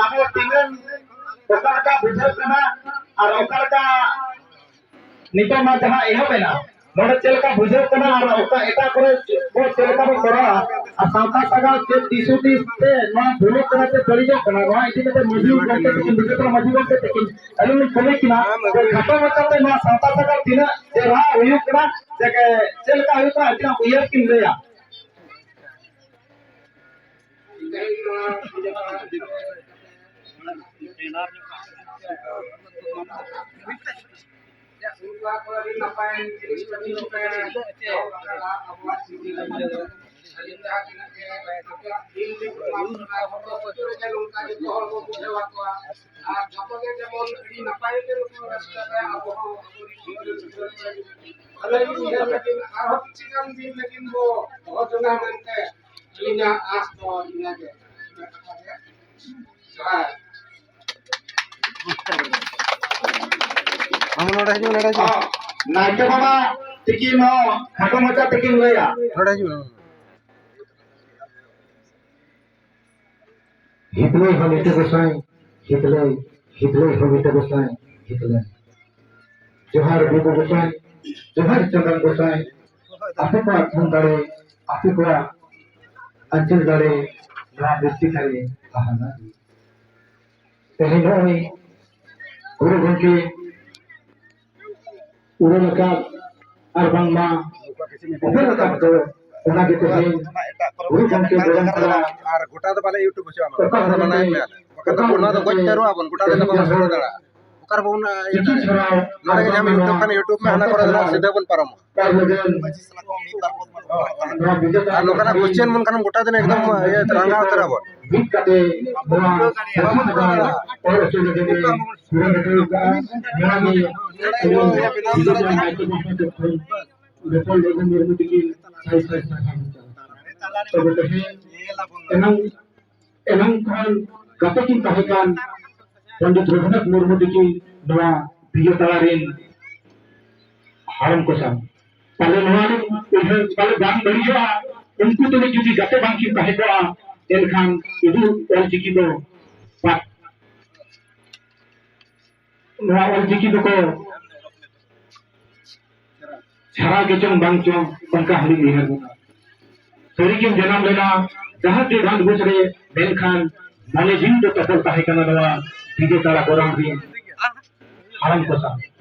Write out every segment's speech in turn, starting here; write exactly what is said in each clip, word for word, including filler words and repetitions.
ᱟᱵᱚ ᱛᱤᱱᱟᱹᱝ ᱚᱠᱟ ᱞᱮᱠᱟ ᱵᱩᱡᱷᱟᱹᱜ ᱠᱟᱱᱟ ᱟᱨ ᱚᱠᱟ ᱞᱮᱠᱟ ᱱᱤᱛᱚᱜ ᱢᱟ ᱡᱟᱦᱟᱸ ᱮᱦᱚᱵ ᱮᱱᱟ, ᱱᱚᱰᱮ ᱪᱮᱫ ᱞᱮᱠᱟ ᱵᱩᱡᱷᱟᱹᱜ ᱠᱟᱱᱟ ᱟᱨ ᱚᱠᱟ ᱮᱴᱟᱜ ᱠᱚᱨᱮ ᱵᱚ ᱪᱮᱫ ᱞᱮᱠᱟ ᱵᱚ ᱠᱚᱨᱟᱣᱟ ᱟᱨ ᱥᱟᱶᱛᱟ ᱥᱟᱜᱟᱲ ᱪᱮᱫ ᱫᱤᱥ ᱦᱩᱫᱤᱥ ᱛᱮ ᱱᱚᱣᱟ ᱵᱷᱩᱞᱚᱜ ᱠᱟᱱᱟ ᱥᱮ ᱵᱟᱹᱲᱤᱡᱚᱜ ᱠᱟᱱᱟ, ᱱᱚᱣᱟ ᱤᱫᱤ ᱠᱟᱛᱮ ᱢᱟᱹᱡᱷᱤ ᱜᱚᱢᱠᱮ ᱛᱟᱹᱠᱤᱱ, ᱵᱤᱡᱮᱛᱟ ᱢᱟᱹᱡᱷᱤ ᱜᱚᱢᱠᱮ ᱛᱟᱹᱠᱤᱱ ᱟᱹᱞᱤᱧ ᱞᱤᱧ ᱠᱩᱞᱤ ᱠᱤᱱᱟ ᱡᱮ ᱠᱷᱟᱴᱚ ᱢᱟᱪᱷᱟᱛᱮ ᱱᱚᱣᱟ ᱥᱟᱶᱛᱟ ᱥᱟᱜᱟᱲ ᱛᱤᱱᱟᱹᱜ ᱪᱮᱦᱨᱟ ᱦᱩᱭᱩᱜ ᱠᱟᱱᱟ, ᱪᱮ ᱪᱮᱫ ᱞᱮᱠᱟ ᱦᱩᱭᱩᱜ ᱠᱟᱱᱟ, ᱟᱹᱠᱤᱱᱟᱜ ᱩᱭᱦᱟᱹᱨ ᱠᱤᱱ ᱞᱟᱹᱭᱟ᱾ ᱩᱱᱠᱩᱣᱟᱜ ᱠᱚ ᱟᱹᱰᱤ ᱱᱟᱯᱟᱭ ᱡᱤᱱᱤᱥ ᱠᱟᱹᱢᱤ ᱠᱚᱯᱮ ᱫᱚᱦᱚ ᱠᱟᱜᱼᱟ ᱟᱵᱚᱣᱟᱜ ᱪᱤᱠᱤ ᱞᱟᱹᱜᱤᱫ᱾ ᱟᱹᱞᱤᱧ ᱡᱟᱦᱟᱸ ᱛᱤᱱᱟᱹᱜ ᱜᱮ ᱟᱯᱮᱭᱟᱜ ᱫᱤᱱ ᱨᱮ ᱯᱨᱚᱢᱟᱱ ᱠᱟᱱᱟ, ᱡᱚᱛᱚ ᱟᱹᱛᱩ ᱨᱮᱜᱮ ᱱᱚᱝᱠᱟ ᱡᱚᱛᱚ ᱦᱚᱲ ᱵᱚ ᱵᱩᱡᱷᱟᱹᱣ ᱟᱠᱚᱣᱟ᱾ ᱟᱨ ᱡᱚᱛᱚ ᱜᱮ ᱡᱮᱢᱚᱱ ᱟᱹᱰᱤ ᱱᱟᱯᱟᱭ ᱛᱮ ᱱᱩᱠᱩ ᱨᱟᱹᱥᱠᱟᱹ ᱨᱮ ᱟᱵᱚ ᱦᱚᱸ ᱟᱵᱚ ᱨᱤᱱ ᱜᱤᱫᱽᱨᱟᱹ ᱯᱤᱫᱽᱨᱟᱹ ᱞᱟᱹᱜᱤᱫ ᱟᱨᱦᱚᱸ ᱠᱤᱪᱷᱩ ᱜᱟᱱ ᱫᱤᱱ ᱞᱟᱹᱜᱤᱫ ᱵᱚ ᱫᱚᱦᱚ ᱡᱚᱝᱟ ᱢᱮᱱᱛᱮ ᱟᱹᱞᱤᱧᱟᱜ ᱟᱸᱥ ᱫᱚ ᱤᱱᱟᱹᱜᱮ᱾ ᱡᱚᱦᱟᱨ᱾ ᱢᱟᱢᱩ ᱱᱚᱰᱮ ᱦᱤᱡᱩᱜ ᱢᱮ, ᱱᱚᱰᱮ ᱦᱤᱡᱩᱜ ᱢᱮ᱾ ᱦᱚᱸ, ᱱᱟᱭᱠᱮ ᱵᱟᱵᱟ ᱛᱤᱠᱤᱱ ᱦᱚᱸ ᱠᱷᱟᱴᱚ ᱢᱟᱪᱷᱟ ᱛᱮᱠᱤᱱ ᱞᱟᱹᱭᱟ᱾ ᱱᱚᱰᱮ ᱦᱤᱡᱩᱜ ᱢᱮ, ᱢᱟᱢᱩ᱾ ᱦᱤᱛᱞᱟᱹᱭ ᱦᱚᱸ ᱢᱤᱫᱴᱮᱡ ᱜᱚᱸᱥᱟᱭ, ᱦᱤᱛᱞᱟᱹᱭ, ᱦᱤᱛᱞᱟᱹᱭ ᱦᱚᱸ ᱢᱤᱫᱴᱮᱡ ᱜᱚᱸᱥᱟᱭ, ᱦᱤᱛᱞᱟᱹᱭ᱾ ᱡᱚᱦᱟᱨ ᱵᱤᱫᱩ ᱜᱚᱸᱥᱟᱭ, ᱡᱚᱦᱟᱨ ᱪᱟᱸᱫᱟᱱ ᱜᱚᱸᱥᱟᱭ, ᱟᱯᱮ ᱠᱚᱣᱟᱜ ᱛᱷᱩᱢ ᱫᱟᱲᱮ, ᱟᱯᱮ ᱠᱚᱣᱟᱜ ᱟᱸᱪᱚᱞ ᱫᱟᱲᱮ, ᱱᱚᱣᱟ ᱫᱷᱟᱹᱨᱛᱤ ᱛᱷᱟᱹᱨᱤ ᱛᱟᱦᱮᱱᱟ᱾ ᱛᱮᱦᱮᱧ ᱱᱚᱜᱼᱚᱭ ᱜᱩᱨᱩ ᱜᱚᱢᱠᱮ ᱩᱰᱩᱠ ᱟᱠᱟᱫ ᱟᱨ ᱵᱟᱝᱢᱟ ᱩᱯᱮᱞ ᱟᱠᱟᱫ ᱫᱚ, ᱚᱱᱟ ᱜᱮ ᱛᱮᱦᱮᱧ ᱜᱩᱨᱩ ᱜᱚᱢᱠᱮ ᱜᱚᱲᱚᱢ ᱠᱚᱲᱟ ᱟᱨ ᱜᱚᱴᱟ ᱫᱚ ᱵᱟᱞᱮ YouTube ᱦᱚᱪᱚᱣᱟᱜᱼᱟ, ᱚᱠᱟ ᱦᱚᱨ ᱛᱮ, ᱵᱟᱠᱷᱟᱱ ᱫᱚ ᱚᱠᱟ ᱦᱚᱨ ᱱᱚᱣᱟ ᱫᱚ ᱛᱮ ᱜᱚᱡ ᱩᱛᱟᱹᱨᱚᱜ ᱟᱵᱚᱱ, ᱜᱚᱴᱟ ᱫᱚ ᱛᱮᱦᱮᱧ ᱵᱟᱵᱚᱱ ᱡᱟᱦᱟᱸ ᱥᱮᱴᱮᱨ ᱫᱟᱲᱮᱭᱟᱜᱼᱟ᱾ ᱚᱠᱟ ᱨᱮ ᱵᱚᱱ ᱤᱭᱟᱹ ᱪᱤᱠᱤ ᱫᱟᱲᱮᱭᱟᱜᱼᱟ? ᱪᱷᱟᱲᱟᱣ ᱱᱚᱰᱮ ᱜᱮ ᱧᱟᱢ ᱦᱩᱭᱩᱜ ᱛᱟᱵᱚᱱᱟ, YouTube ᱢᱮ, ᱦᱟᱱᱟ ᱠᱚᱨᱮ ᱫᱚ ᱥᱤᱫᱷᱟᱹ ᱵᱚᱱ ᱯᱟᱨᱚᱢᱚᱜᱼᱟ᱾ ᱟᱨ ᱱᱚᱝᱠᱟᱱᱟᱜ question ᱵᱚᱱ ᱠᱷᱟᱱ ᱜᱚᱴᱟ ᱫᱤᱱ ᱮᱠᱫᱚᱢ ᱤᱭᱟᱹ ᱨᱟᱸᱜᱟᱣ ᱩᱛᱟᱹᱨ ᱟᱵᱚᱱ᱾ ᱢᱤᱫ ᱠᱟᱛᱮ ᱱᱚᱣᱟ ᱯᱟᱥᱱᱟᱣ ᱚᱨ ᱦᱚᱪᱚ ᱞᱟᱹᱜᱤᱫ ᱮ ᱠᱩᱨᱩᱢᱩᱴᱩ ᱟᱠᱟᱫᱼᱟ᱾ ᱱᱚᱣᱟ ᱜᱮ ᱟᱹᱞᱤᱧ ᱵᱤᱫᱩ ᱪᱟᱸᱫᱟᱱ ᱱᱟᱭᱠᱮ ᱢᱚᱦᱚᱛ ᱛᱚᱨᱚᱯ ᱠᱷᱚᱱ ᱨᱚᱯᱚᱲ ᱞᱟᱹᱜᱤᱫ ᱢᱩᱨᱢᱩ ᱛᱤᱠᱤᱱ ᱥᱟᱭ ᱥᱟᱭ ᱥᱟᱨᱦᱟᱣ᱾ ᱛᱚᱵᱮ ᱛᱮᱦᱮᱧ ᱮᱱᱟᱝ, ᱮᱱᱟᱝ ᱠᱷᱚᱱ ᱜᱟᱛᱮ ᱠᱤᱱ ᱛᱟᱦᱮᱸ ᱠᱟᱱ ᱯᱚᱱᱰᱤᱛ ᱨᱚᱜᱷᱩᱱᱟᱛᱷ ᱢᱩᱨᱢᱩ ᱛᱤᱠᱤᱱ ᱱᱚᱣᱟ ᱵᱤᱡᱚᱭ ᱛᱟᱲᱟ ᱨᱮᱱ ᱦᱟᱲᱟᱢ ᱠᱚ ᱥᱟᱶ᱾ ᱯᱟᱞᱮ ᱱᱚᱣᱟ ᱫᱚ ᱩᱭᱦᱟᱹᱨ ᱯᱟᱞᱮ ᱵᱟᱝ ᱵᱟᱹᱲᱤᱡᱚᱜᱼᱟ, ᱩᱱᱠᱩ ᱛᱩᱞᱩᱡ ᱡᱩᱫᱤ ᱜᱟᱛᱮ ᱵᱟᱝ ᱠᱤᱱ ᱛᱟᱦᱮᱸ ᱠᱚᱜᱼᱟ, ᱮᱱᱠᱷᱟᱱ ᱤᱫᱩ ᱚᱞ ᱪᱤᱠᱤ ᱫᱚ ᱯᱟ-, ᱱᱚᱣᱟ ᱚᱞᱪᱤᱠᱤ ᱫᱚᱠᱚ ᱪᱷᱟᱨᱟᱣ ᱜᱮ ᱪᱚᱝ ᱵᱟᱝ ᱪᱚᱝ, ᱚᱱᱠᱟ ᱦᱚᱸᱞᱤᱧ ᱩᱭᱦᱟᱹᱨ ᱜᱚᱫᱟ᱾ ᱥᱟᱹᱨᱤᱜᱮᱢ ᱡᱟᱱᱟᱢ ᱞᱮᱱᱟ ᱡᱟᱦᱟᱸ ᱛᱮ ᱰᱟᱸᱰᱵᱩᱡ ᱨᱮ, ᱢᱮᱱᱠᱷᱟᱱ ᱢᱚᱱᱮ ᱡᱤᱣᱤ ᱫᱚ ᱛᱚᱯᱚᱞ ᱛᱟᱦᱮᱸ ᱠᱟᱱᱟ ᱱᱚᱣᱟ ᱵᱤᱡᱮ ᱛᱟᱲᱟ ᱜᱚᱨᱟᱢ ᱨᱮᱱ ᱦᱟᱲᱟᱢ ᱠᱚ ᱥᱟᱶ᱾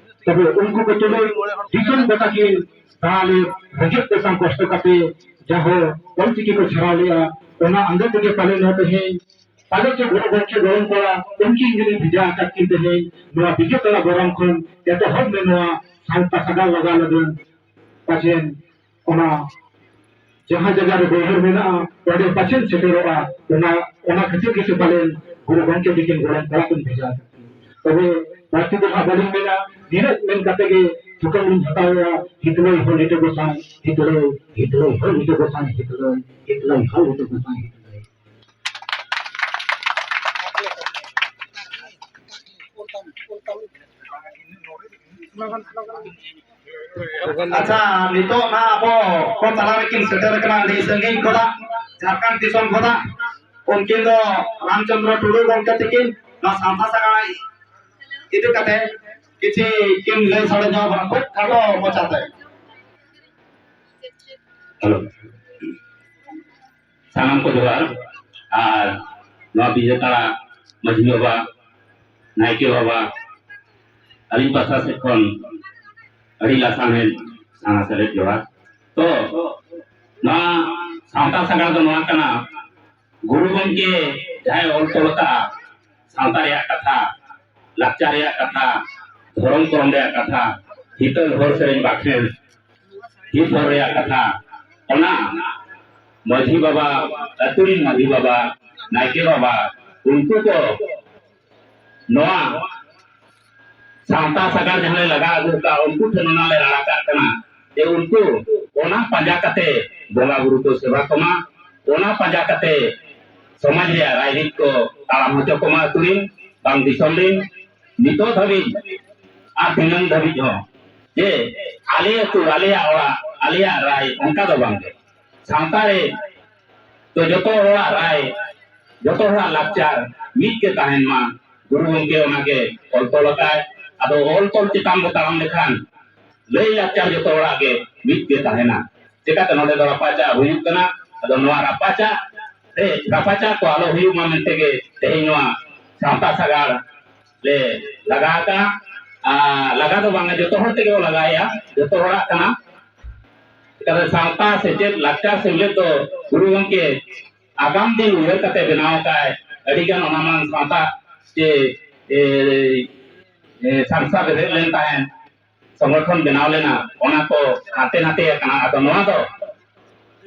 ᱛᱚᱵᱮ ᱩᱱᱠᱩ ᱠᱚ ᱛᱩᱞᱩᱡ ᱫᱤᱥᱚᱢ ᱜᱚᱴᱟ ᱠᱤᱱ ᱫᱟᱬᱟ ᱞᱮᱫ, ᱨᱮᱸᱜᱮᱡ ᱛᱮᱛᱟᱝ ᱠᱚᱥᱴᱚ ᱠᱟᱛᱮ ᱡᱟᱦᱳ ᱚᱞᱪᱤᱠᱤ ᱠᱚ ᱪᱷᱟᱨᱟᱣ ᱞᱮᱜᱼᱟ, ᱚᱱᱟ ᱟᱸᱫᱷᱟ ᱛᱮᱜᱮ ᱯᱟᱞᱮ ᱱᱚᱣᱟ ᱛᱮᱦᱮᱧ ᱯᱟᱞᱮ ᱪᱚ ᱜᱩᱨᱩ ᱜᱚᱢᱠᱮ ᱜᱚᱲᱚᱢ ᱠᱚᱲᱟ ᱩᱱᱠᱤᱱ ᱜᱮᱞᱤᱧ ᱵᱷᱮᱡᱟ ᱟᱠᱟᱫ ᱠᱤᱱ ᱛᱟᱦᱮᱸᱫ, ᱱᱚᱣᱟ ᱵᱤᱡᱮ ᱛᱟᱲᱟ ᱜᱚᱨᱟᱢ ᱠᱷᱚᱱ ᱮᱛᱚᱦᱚᱵ ᱢᱮ ᱱᱚᱣᱟ ᱥᱟᱶᱛᱟ ᱥᱟᱜᱟᱲ ᱞᱟᱜᱟᱣ ᱞᱟᱹᱜᱤᱫ᱾ ᱯᱟᱪᱮᱱ ᱚᱱᱟ ᱡᱟᱦᱟᱸ ᱡᱟᱭᱜᱟ ᱨᱮ ᱵᱟᱹᱭᱦᱟᱹᱲ ᱢᱮᱱᱟᱜᱼᱟ, ᱚᱸᱰᱮ ᱯᱟᱪᱮᱱ ᱥᱮᱴᱮᱨᱚᱜᱼᱟ᱾ ᱚᱱᱟ, ᱚᱱᱟ ᱠᱷᱟᱹᱛᱤᱨ ᱜᱮᱥᱮ ᱯᱟᱞᱮᱱ ᱜᱩᱨᱩ ᱜᱚᱢᱠᱮ ᱛᱤᱠᱤᱱ ᱜᱚᱲᱚᱢ ᱠᱚᱲᱟ ᱠᱤᱱ ᱵᱷᱮᱡᱟ ᱟᱠᱟᱫ ᱠᱤᱱ᱾ ᱛᱚᱵᱮ ᱵᱟᱹᱲᱛᱤ ᱫᱚ ᱦᱟᱸᱜ ᱵᱟᱹᱞᱤᱧ ᱢᱮᱱᱟ, ᱱᱤᱱᱟᱹᱜ ᱢᱮᱱ ᱠᱟᱛᱮ ᱜᱮ ᱛᱷᱩᱠᱟᱹᱢ ᱞᱤᱧ ᱦᱟᱛᱟᱣᱮᱫᱼᱟ᱾ ᱦᱤᱛᱞᱟᱹᱭ ᱦᱚᱸ ᱞᱤᱴᱟᱹ ᱜᱚᱸᱥᱟᱭ ᱦᱤᱛᱞᱟᱹᱭ, ᱦᱤᱛᱞᱟᱹᱭ ᱦᱚᱸ ᱞᱤᱴᱟᱹ ᱜᱚᱸᱥᱟᱭ ᱦᱤᱛᱞᱟᱹᱭ, ᱦᱤᱛᱞᱟᱹᱭ ᱦᱚᱸ ᱞᱤᱴᱟᱹ ᱜᱚᱸᱥᱟᱭ ᱦᱤᱛᱞᱟᱹᱭ᱾ ᱟᱪᱪᱷᱟ, ᱱᱤᱛᱚᱜ ᱱᱟᱜ ᱟᱵᱚ ᱠᱚ ᱛᱟᱞᱟ ᱨᱮᱠᱤᱱ ᱥᱮᱴᱮᱨ ᱟᱠᱟᱱᱟ ᱟᱹᱰᱤ ᱥᱟᱺᱜᱤᱧ ᱠᱷᱚᱱᱟᱜ, ᱡᱷᱟᱲᱠᱷᱚᱸᱰ ᱫᱤᱥᱚᱢ ᱠᱷᱚᱱᱟᱜ᱾ ᱩᱱᱠᱤᱱ ᱫᱚ ᱨᱟᱢᱪᱚᱸᱫᱽᱨᱚ ᱴᱩᱰᱩ ᱜᱚᱢᱠᱮ ᱛᱟᱹᱠᱤᱱ ᱱᱚᱣᱟ ᱥᱟᱶᱛᱟ ᱥᱟᱜᱟᱲ ᱤᱫᱤ ᱠᱟᱛᱮ ᱠᱤᱪᱷᱤ ᱠᱤᱱ ᱞᱟᱹᱭ ᱥᱚᱫᱚᱨ ᱧᱚᱜ ᱟᱵᱚᱱᱟ ᱠᱷᱩᱵ ᱠᱷᱟᱴᱚ ᱢᱚᱪᱟᱛᱮ᱾ ᱦᱮᱞᱳ᱾ ᱥᱟᱱᱟᱢ ᱠᱚ ᱡᱚᱦᱟᱨ᱾ ᱟᱨ ᱱᱚᱣᱟ ᱵᱤᱡᱮᱛᱟᱲᱟ ᱢᱟᱹᱡᱷᱤ ᱵᱟᱵᱟ, ᱱᱟᱭᱠᱮ ᱵᱟᱵᱟ, ᱟᱹᱞᱤᱧ ᱯᱟᱦᱴᱟ ᱥᱮᱫ ᱠᱷᱚᱱ ᱟᱹᱰᱤ ᱞᱟᱥᱟᱲᱦᱮᱫ ᱥᱟᱱᱟ ᱥᱮᱞᱮᱫ ᱡᱚᱦᱟᱨ᱾ ᱛᱚ, ᱱᱚᱣᱟ ᱥᱟᱶᱛᱟ ᱥᱟᱜᱟᱲ ᱫᱚ ᱱᱚᱣᱟ ᱠᱟᱱᱟ, ᱜᱩᱨᱩ ᱜᱚᱢᱠᱮ ᱡᱟᱦᱟᱸᱭ ᱚᱞ ᱛᱚᱞ ᱟᱠᱟᱫᱼᱟ, ᱥᱟᱶᱛᱟ ᱨᱮᱭᱟᱜ ᱠᱟᱛᱷᱟ, ᱞᱟᱠᱪᱟᱨ ᱨᱮᱭᱟᱜ ᱠᱟᱛᱷᱟ, ᱫᱷᱚᱨᱚᱢ ᱠᱚᱨᱚᱢ ᱨᱮᱭᱟᱜ ᱠᱟᱛᱷᱟ, ᱦᱤᱛᱟᱹᱞ ᱦᱚᱨ ᱥᱮᱨᱮᱧ ᱵᱟᱠᱷᱮᱬ, ᱦᱤᱛ ᱦᱚᱨ ᱨᱮᱭᱟᱜ ᱠᱟᱛᱷᱟ, ᱚᱱᱟ ᱢᱟᱹᱡᱷᱤ ᱵᱟᱵᱟ, ᱟᱹᱛᱩ ᱨᱤᱱ ᱢᱟᱹᱡᱷᱤ ᱵᱟᱵᱟ, ᱱᱟᱭᱠᱮ ᱵᱟᱵᱟ, ᱩᱱᱠᱩ ᱠᱚ ᱱᱚᱣᱟ ᱥᱟᱶᱛᱟ ᱥᱟᱜᱟᱲ ᱡᱟᱦᱟᱸ ᱞᱮ ᱞᱟᱜᱟ ᱟᱹᱜᱩ ᱠᱟᱜᱼᱟ, ᱩᱱᱠᱩ ᱴᱷᱮᱱ ᱚᱱᱟ ᱞᱮ ᱨᱟᱲᱟ ᱠᱟᱜ ᱠᱟᱱᱟ ᱡᱮ ᱩᱱᱠᱩ ᱚᱱᱟ ᱯᱟᱸᱡᱟ ᱠᱟᱛᱮ ᱵᱚᱸᱜᱟ ᱵᱩᱨᱩ ᱠᱚ ᱥᱮᱵᱟ ᱠᱚᱢᱟ, ᱚᱱᱟ ᱯᱟᱸᱡᱟ ᱠᱟᱛᱮ ᱥᱚᱢᱟᱡᱽ ᱨᱮᱭᱟᱜ ᱨᱟᱭᱨᱤᱛ ᱠᱚ ᱛᱟᱲᱟᱢ ᱦᱚᱪᱚ ᱠᱚᱢᱟ, ᱟᱹᱛᱩ ᱨᱤᱱ ᱵᱟᱝ ᱫᱤᱥᱚᱢ ᱨᱤᱱ᱾ ᱱᱤᱛᱚᱜ ᱫᱷᱟᱹᱵᱤᱡ ᱟᱨ ᱫᱷᱤᱱᱟᱹᱝ ᱫᱷᱟᱹᱵᱤᱡ ᱦᱚᱸ ᱡᱮ ᱟᱞᱮ ᱟᱹᱛᱩ, ᱟᱞᱮᱭᱟᱜ ᱚᱲᱟᱜ, ᱟᱞᱮᱭᱟᱜ ᱨᱟᱭ, ᱚᱱᱠᱟ ᱫᱚ ᱵᱟᱝ ᱜᱮ᱾ ᱥᱟᱶᱛᱟ ᱨᱮ ᱛᱚ ᱡᱚᱛᱚ ᱦᱚᱲᱟᱜ ᱨᱟᱭ ᱡᱚᱛᱚ ᱦᱚᱲᱟᱜ ᱞᱟᱠᱪᱟᱨ ᱢᱤᱫ ᱜᱮ ᱛᱟᱦᱮᱱ ᱢᱟ᱾ ᱜᱩᱨᱩ ᱜᱚᱢᱠᱮ ᱚᱱᱟᱜᱮ ᱚᱞ ᱛᱚᱞ ᱟᱠᱟᱫ᱾ ᱟᱫᱚ ᱚᱞ ᱛᱚᱞ ᱪᱮᱛᱟᱱ ᱵᱚ ᱛᱟᱲᱟᱢ ᱞᱮᱠᱷᱟᱱ ᱞᱟᱹᱭ ᱞᱟᱠᱪᱟᱨ ᱡᱚᱛᱚ ᱦᱚᱲᱟᱜ ᱜᱮ ᱢᱤᱫ ᱜᱮ ᱛᱟᱦᱮᱱᱟ᱾ ᱪᱮᱠᱟᱛᱮ ᱱᱚᱰᱮ ᱫᱚ ᱨᱟᱯᱟᱪᱟᱜ ᱦᱩᱭᱩᱜ ᱠᱟᱱᱟ᱾ ᱟᱫᱚ ᱱᱚᱣᱟ ᱨᱟᱯᱟᱪᱟᱜ ᱨᱮ, ᱨᱟᱯᱟᱪᱟᱜ ᱠᱚ ᱟᱞᱚ ᱦᱩᱭᱩᱜ ᱢᱟ ᱢᱮᱱᱛᱮ ᱜᱮ ᱛᱮᱦᱮᱧ ᱱᱚᱣᱟ ᱥᱟᱶᱛᱟ ᱥᱟᱜᱟᱲ ᱞᱮ ᱞᱟᱜᱟ ᱟᱠᱟᱫᱼᱟ᱾ ᱟᱨ ᱞᱟᱜᱟ ᱫᱚ ᱵᱟᱝᱟ, ᱡᱚᱛᱚ ᱦᱚᱲ ᱛᱮᱜᱮ ᱵᱚ ᱞᱟᱜᱟᱭᱟ, ᱡᱚᱛᱚ ᱦᱚᱲᱟᱜ ᱠᱟᱱᱟ᱾ ᱪᱮᱠᱟᱛᱮ ᱥᱟᱶᱛᱟ ᱥᱮᱪᱮᱫ ᱞᱟᱠᱪᱟᱨ ᱥᱮᱢᱞᱮᱫ ᱫᱚ ᱜᱩᱨᱩ ᱜᱚᱢᱠᱮ ᱟᱜᱟᱢ ᱫᱤᱱ ᱩᱭᱦᱟᱹᱨ ᱠᱟᱛᱮ ᱵᱮᱱᱟᱣ ᱟᱠᱟᱫ᱾ ᱟᱹᱰᱤᱜᱟᱱ ᱚᱱᱟ ᱢᱟᱱ ᱥᱟᱶᱛᱟ ᱪᱮ, ᱮ, ᱮ, ᱥᱟᱝᱥᱟ ᱵᱮᱨᱮᱫ ᱞᱮᱱ ᱛᱟᱦᱮᱸᱫ, ᱥᱚᱝᱜᱚᱴᱷᱚᱱ ᱵᱮᱱᱟᱣ ᱞᱮᱱᱟ, ᱚᱱᱟ ᱠᱚ ᱦᱟᱱᱛᱮ ᱱᱟᱛᱮ ᱟᱠᱟᱱᱟ᱾ ᱟᱫᱚ ᱱᱚᱣᱟ ᱫᱚ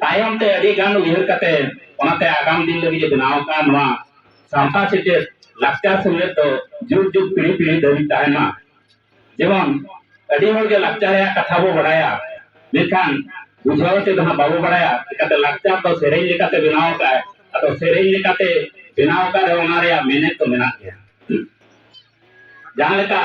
ᱛᱟᱭᱚᱢ ᱛᱮ ᱟᱹᱰᱤ ᱜᱟᱱ ᱩᱭᱦᱟᱹᱨ ᱠᱟᱛᱮ, ᱚᱱᱟᱛᱮ ᱟᱜᱟᱢ ᱫᱤᱱ ᱞᱟᱹᱜᱤᱫ ᱮ ᱵᱮᱱᱟᱣ ᱟᱠᱟᱫ ᱱᱚᱣᱟ ᱥᱟᱶᱛᱟ ᱥᱮᱪᱮᱫ ᱞᱟᱠᱪᱟᱨ ᱥᱮᱢᱞᱮᱫ ᱫᱚ ᱡᱩᱜᱽ ᱡᱩᱜᱽ ᱯᱤᱲᱦᱤ ᱯᱤᱲᱦᱤ ᱫᱷᱟᱹᱵᱤᱡ ᱛᱟᱦᱮᱱ ᱢᱟ᱾ ᱡᱮᱢᱚᱱ ᱟᱹᱰᱤ ᱦᱚᱲ ᱜᱮ ᱞᱟᱠᱪᱟᱨ ᱨᱮᱭᱟᱜ ᱠᱟᱛᱷᱟ ᱵᱚ ᱵᱟᱲᱟᱭᱟ, ᱢᱮᱱᱠᱷᱟᱱ ᱵᱩᱡᱷᱟᱹᱣ ᱛᱮ ᱫᱚ ᱦᱟᱸᱜ ᱵᱟᱵᱚ ᱵᱟᱲᱟᱭᱟ᱾ ᱪᱤᱠᱟᱹᱛᱮ ᱞᱟᱠᱪᱟᱨ ᱫᱚ ᱥᱮᱨᱮᱧ ᱞᱮᱠᱟᱛᱮ ᱵᱮᱱᱟᱣ ᱟᱠᱟᱫᱼᱟᱭ᱾ ᱟᱫᱚ ᱥᱮᱨᱮᱧ ᱞᱮᱠᱟᱛᱮ ᱵᱮᱱᱟᱣ ᱟᱠᱟᱫ ᱨᱮᱦᱚᱸ ᱚᱱᱟ ᱨᱮᱭᱟᱜ ᱢᱮᱱᱮᱛ ᱫᱚ ᱢᱮᱱᱟᱜ ᱜᱮᱭᱟ᱾ ᱡᱟᱦᱟᱸ ᱞᱮᱠᱟ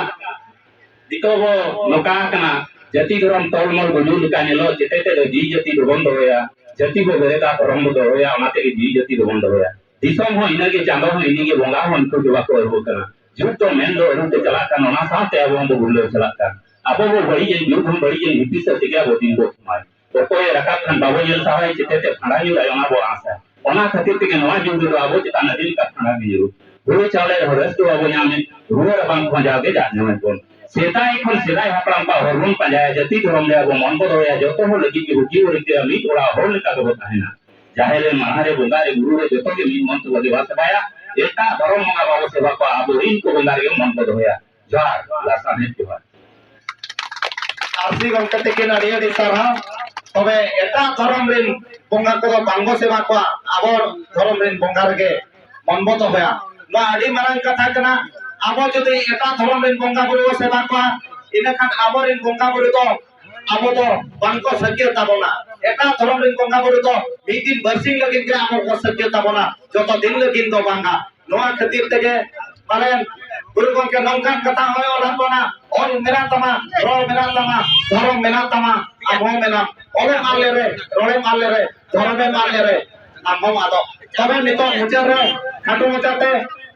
ᱱᱤᱛᱚᱜ ᱵᱚ ᱱᱚᱝᱠᱟ ᱟᱠᱟᱱᱟ, ᱡᱟᱹᱛᱤ ᱫᱷᱚᱨᱚᱢ ᱛᱚᱞᱢᱚᱞ ᱜᱩᱡᱩᱜ ᱞᱮᱠᱟ ᱧᱮᱞᱚᱜ, ᱪᱮᱛᱮ ᱛᱮᱫᱚ ᱡᱤᱣᱤ ᱡᱟᱹᱛᱤ ᱫᱚᱵᱚᱱ ᱫᱚᱦᱚᱭᱟ᱾ ᱡᱟᱹᱛᱤ ᱵᱚ ᱵᱮᱨᱮᱫᱟ, ᱫᱷᱚᱨᱚᱢ ᱵᱚ ᱫᱚᱦᱚᱭᱟ, ᱚᱱᱟ ᱛᱮᱜᱮ ᱡᱤᱣᱤ ᱡᱟᱹᱛᱤ ᱫᱚᱵᱚᱱ ᱫᱚᱦᱚᱭᱟ᱾ ᱫᱤᱥᱚᱢ ᱦᱚᱸ ᱤᱱᱟᱹᱜᱮ, ᱪᱟᱸᱫᱚ ᱦᱚᱸ ᱤᱱᱟᱹᱜᱮ, ᱵᱚᱸᱜᱟ ᱦᱚᱸ ᱩᱱᱠᱩ ᱜᱮ ᱵᱟᱠᱚ ᱟᱹᱨᱩ ᱠᱟᱱᱟ᱾ ᱡᱩᱜᱽ ᱫᱚ ᱢᱮᱱ ᱫᱚ ᱟᱹᱨᱩ ᱛᱮ ᱪᱟᱞᱟᱜ ᱠᱟᱱ, ᱚᱱᱟ ᱥᱟᱶᱛᱮ ᱟᱵᱚ ᱦᱚᱸ ᱵᱚ ᱜᱩᱨᱞᱟᱹᱣ ᱪᱟᱞᱟᱜ ᱠᱟᱱ᱾ ᱟᱵᱚ ᱵᱚ ᱵᱟᱹᱲᱤᱡ ᱮᱱ, ᱡᱩᱜᱽ ᱦᱚᱸ ᱵᱟᱹᱲᱤᱡ ᱮᱱ, ᱦᱤᱯᱤᱥ ᱛᱮᱜᱮ ᱟᱵᱚ ᱫᱤᱱ ᱵᱚ ᱠᱷᱮᱢᱟᱣ᱾ ᱚᱠᱚᱭᱮ ᱨᱟᱠᱟᱵ ᱠᱷᱟᱱ ᱵᱟᱵᱚ ᱧᱮᱞ ᱥᱟᱦᱟᱭ, ᱪᱮᱛᱮ ᱛᱮ ᱯᱷᱟᱸᱰᱟ ᱧᱩᱨᱟᱭ, ᱚᱱᱟ ᱵᱚ ᱟᱸᱥᱟ᱾ ᱚᱱᱟ ᱠᱷᱟᱹᱛᱤᱨ ᱛᱮᱜᱮ ᱱᱚᱣᱟ ᱡᱩᱜᱽ ᱨᱮᱫᱚ ᱟᱵᱚ ᱪᱮᱛᱟᱱ ᱟᱹᱰᱤ ᱞᱮᱠᱟ ᱯᱷᱟᱸᱰᱟ ᱧᱩᱨᱩ᱾ ᱦᱩᱲᱩ ᱪᱟᱣᱞᱮ ᱨᱮᱦᱚᱸ ᱨᱟᱹᱥᱠᱟᱹ ᱵᱟᱵᱚ ᱧᱟᱢᱮᱫ, ᱨᱩᱣᱟᱹ ᱨᱟᱵᱟᱝ ᱠᱚᱦᱚᱸ ᱡᱟᱣᱜᱮ ᱡᱟᱜ ᱧᱟᱢᱮᱫ ᱵᱚᱱ᱾ ᱥᱮᱫᱟᱭ ᱠᱷᱚᱱ ᱥᱮᱫᱟᱭ ᱦᱟᱯᱲᱟᱢ ᱠᱚᱣᱟᱜ ᱦᱚᱨ ᱵᱚᱱ ᱯᱟᱸᱡᱟᱭᱟ, ᱡᱟᱹᱛᱤ ᱫᱷᱚᱨᱚᱢ ᱨᱮ ᱟᱵᱚ ᱢᱚᱱ ᱵᱚ ᱫᱚᱦᱚᱭᱟ, ᱡᱚᱛᱚ ᱦᱚᱲ ᱞᱟᱹᱜᱤᱫ ᱜᱮ ᱵᱩᱜᱤ ᱵᱟᱹᱲᱤᱡ ᱛᱮ ᱢᱤᱫ ᱚᱲᱟᱜ ᱦᱚᱲ ᱞᱮᱠᱟ ᱜᱮᱵᱚ ᱛᱟᱦᱮᱱᱟ᱾ ᱡᱟᱦᱮᱨ ᱨᱮ, ᱢᱟᱲᱟᱝ ᱨᱮ, ᱵᱚᱸᱜᱟ ᱨᱮ, ᱵᱩᱨᱩ ᱨᱮ, ᱡᱚᱛᱚ ᱜᱮ ᱢᱤᱫ ᱢᱚᱱ ᱛᱮᱵᱚ ᱫᱮᱵᱟ ᱥᱮᱵᱟᱭᱟ᱾ ᱮᱴᱟᱜ ᱫᱷᱚᱨᱚᱢ ᱵᱚᱸᱜᱟ ᱵᱟᱵᱚ ᱥᱮᱵᱟ ᱠᱚᱣᱟ, ᱟᱵᱚ ᱨᱤᱱ ᱠᱚ ᱵᱚᱸᱜᱟ ᱨᱮᱜᱮ ᱢᱚᱱ ᱵᱚ ᱫᱚᱦᱚᱭᱟ᱾ ᱡᱚᱦᱟᱨ, ᱞᱟᱥᱟᱲᱦᱮᱫ ᱡᱚᱦᱟᱨ᱾ ᱟᱨᱥᱤ ᱜᱚᱢᱠᱮ ᱛᱟᱹᱠᱤᱱ ᱟᱹᱰᱤ ᱟᱹᱰᱤ ᱥᱟᱨᱦᱟᱣ᱾ ᱛᱚᱵᱮ ᱮᱴᱟᱜ ᱫᱷᱚᱨᱚᱢ ᱨᱤᱱ ᱵᱚᱸᱜᱟ ᱠᱚᱫᱚ ᱵᱟᱝᱵᱚ ᱥᱮᱵᱟ ᱠᱚᱣᱟ, ᱟᱵᱚ ᱫᱷᱚᱨᱚᱢ ᱨᱤᱱ ᱵᱚᱸᱜᱟ ᱨᱮᱜᱮ ᱢᱚᱱ ᱵᱚ ᱫᱚᱦᱚᱭᱟ᱾ ᱱᱚᱣᱟ ᱟᱹᱰᱤ ᱢᱟᱨᱟᱝ ᱠᱟᱛᱷᱟ ᱠᱟᱱᱟ᱾ ᱟᱵᱚ ᱡᱩᱫᱤ ᱮᱴᱟᱜ ᱫᱷᱚᱨᱚᱢ ᱨᱤᱱ ᱵᱚᱸᱜᱟ ᱵᱩᱨᱩ ᱵᱚ ᱥᱮᱵᱟ ᱠᱚᱣᱟ, ᱤᱱᱟᱹᱠᱷᱟᱱ ᱟᱵᱚᱨᱤᱱ ᱵᱚᱸᱜᱟ ᱵᱩᱨᱩ ᱫᱚ ᱟᱵᱚ ᱫᱚ ᱵᱟᱝᱠᱚ ᱥᱟᱹᱠᱭᱟᱹ ᱛᱟᱵᱚᱱᱟ᱾ ᱮᱴᱟᱜ ᱫᱷᱚᱨᱚᱢ ᱨᱤᱱ ᱵᱚᱸᱜᱟ ᱵᱩᱨᱩ ᱫᱚ ᱢᱤᱫ ᱫᱤᱱ ᱵᱟᱨᱥᱤᱧ ᱞᱟᱹᱜᱤᱫ ᱜᱮ ᱟᱵᱚ ᱠᱚ ᱥᱟᱹᱠᱭᱟᱹ ᱛᱟᱵᱚᱱᱟ, ᱡᱚᱛᱚ ᱫᱤᱱ ᱞᱟᱹᱜᱤᱫ ᱫᱚ ᱵᱟᱝᱟ᱾ ᱱᱚᱣᱟ ᱠᱷᱟᱹᱛᱤᱨ ᱛᱮᱜᱮ ᱯᱟᱞᱮᱱ ᱜᱩᱨᱩ ᱜᱚᱢᱠᱮ ᱱᱚᱝᱠᱟᱱ ᱠᱟᱛᱷᱟ ᱦᱚᱸᱭ ᱚᱞ ᱟᱫ ᱵᱚᱱᱟ, "ᱚᱞ ᱢᱮᱱᱟᱜ ᱛᱟᱢᱟ, ᱨᱚᱲ ᱢᱮᱱᱟᱜ ᱛᱟᱢᱟ, ᱫᱷᱚᱨᱚᱢ ᱢᱮᱱᱟᱜ ᱛᱟᱢᱟ, ᱟᱢ ᱦᱚᱸ ᱢᱮᱱᱟᱢ᱾ ᱚᱞᱮᱢ ᱟᱫ ᱞᱮᱨᱮ, ᱨᱚᱲᱮᱢ ᱟᱫ ᱞᱮᱨᱮ, ᱫᱷᱚᱨᱚᱢᱮᱢ ᱟᱫ ᱞᱮᱨᱮ, ᱟᱢ ᱦᱚᱸᱢ ᱟᱫᱚᱜ᱾" ᱛᱚᱵᱮ ᱱᱤᱛᱚᱜ ᱢᱩᱪᱟᱹᱫ ᱨᱮ ᱠᱷᱟᱴᱚ ᱢᱟᱪᱷᱟᱛᱮ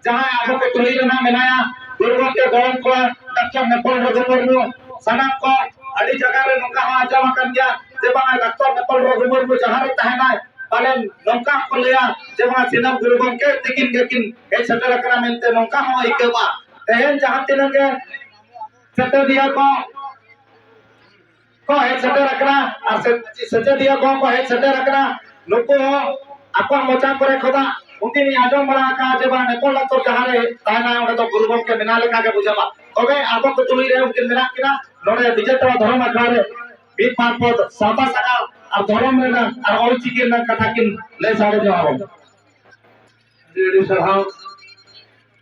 ᱡᱟᱦᱟᱸᱭ ᱟᱵᱚ ᱠᱚ ᱛᱩᱞᱩᱡ ᱨᱮ ᱱᱟᱜ ᱢᱮᱱᱟᱭᱟ, ᱜᱩᱨᱩ ᱜᱚᱢᱠᱮ ᱜᱚᱲᱚᱢ ᱠᱚᱲᱟ ᱰᱟᱠᱛᱟᱨ ᱱᱮᱯᱚᱞ ᱨᱚᱜᱷᱩ ᱢᱩᱨᱢᱩ, ᱥᱟᱱᱟᱢ ᱠᱚ ᱟᱹᱰᱤ ᱡᱟᱭᱜᱟ ᱨᱮ ᱱᱚᱝᱠᱟ ᱦᱚᱸ ᱟᱸᱡᱚᱢ ᱟᱠᱟᱱ ᱜᱮᱭᱟ ᱡᱮ ᱵᱟᱝᱟ ᱰᱟᱠᱛᱟᱨ ᱱᱮᱯᱚᱞ ᱨᱚᱜᱷᱩ ᱢᱩᱨᱢᱩ ᱡᱟᱦᱟᱸ ᱨᱮ ᱛᱟᱦᱮᱱᱟᱭ, ᱯᱟᱞᱮᱱ ᱱᱚᱝᱠᱟ ᱦᱚᱸᱠᱚ ᱞᱟᱹᱭᱟ ᱡᱮ ᱵᱟᱝᱟ ᱥᱤᱱᱟᱢ ᱜᱩᱨᱩ ᱜᱚᱢᱠᱮ ᱛᱤᱠᱤᱱ ᱜᱮᱠᱤᱱ ᱦᱮᱡ ᱥᱮᱴᱮᱨ ᱟᱠᱟᱱᱟ ᱢᱮᱱᱛᱮ ᱱᱚᱝᱠᱟ ᱦᱚᱸ ᱟᱹᱭᱠᱟᱹᱣᱟ᱾ ᱛᱮᱦᱮᱧ ᱡᱟᱦᱟᱸ ᱛᱤᱱᱟᱹᱜ ᱜᱮ ᱥᱮᱴᱮᱨᱤᱭᱟᱹ ᱠᱚ ᱠᱚ ᱦᱮᱡ ᱥᱮᱴᱮᱨ ᱟᱠᱟᱱᱟ ᱟᱨ ᱥᱮ-, ᱥᱮᱪᱮᱫᱤᱭᱟᱹ ᱠᱚᱦᱚᱸ ᱠᱚ ᱦᱮᱡ ᱥᱮᱴᱮᱨ ᱟᱠᱟᱱᱟ᱾ ᱱᱩᱠᱩ ᱦᱚᱸ ᱟᱠᱚᱣᱟᱜ ᱢᱚᱪᱟ ᱠᱚᱨᱮ ᱠᱷᱚᱱᱟᱜ ᱩᱱᱠᱤᱱ ᱤᱧ ᱟᱸᱡᱚᱢ ᱵᱟᱲᱟ ᱟᱠᱟᱫᱼᱟ ᱡᱮ ᱵᱟᱝ ᱱᱮᱯᱚᱞ ᱟᱛᱳ ᱡᱟᱦᱟᱸ ᱨᱮ ᱛᱟᱦᱮᱱᱟ ᱚᱸᱰᱮ ᱫᱚ ᱜᱩᱨᱩ ᱜᱚᱢᱠᱮ ᱢᱮᱱᱟᱜ ᱞᱮᱠᱟ ᱜᱮ ᱵᱩᱡᱷᱟᱹᱜᱼᱟ᱾ ᱛᱚᱵᱮ ᱟᱵᱚ ᱠᱚ ᱛᱩᱞᱩᱡ ᱨᱮ ᱩᱱᱠᱤᱱ ᱢᱮᱱᱟᱜ ᱠᱤᱱᱟ ᱱᱚᱰᱮ ᱵᱤᱡᱮᱛᱟᱲᱟ ᱫᱷᱚᱨᱚᱢ ᱟᱠᱷᱲᱟ ᱨᱮ ᱢᱤᱫ ᱵᱟᱨ ᱯᱚᱫ ᱥᱟᱶᱛᱟ ᱥᱟᱜᱟᱲ ᱟᱨ ᱫᱷᱚᱨᱚᱢ ᱨᱮᱱᱟᱜ ᱟᱨ ᱚᱞᱪᱤᱠᱤ ᱨᱮᱱᱟᱜ ᱠᱟᱛᱷᱟ ᱠᱤᱱ ᱞᱟᱹᱭ ᱥᱟᱰᱮ ᱧᱚᱜ ᱟᱵᱚᱱ᱾ ᱟᱹᱰᱤ ᱟᱹᱰᱤ ᱥᱟᱨᱦᱟᱣ᱾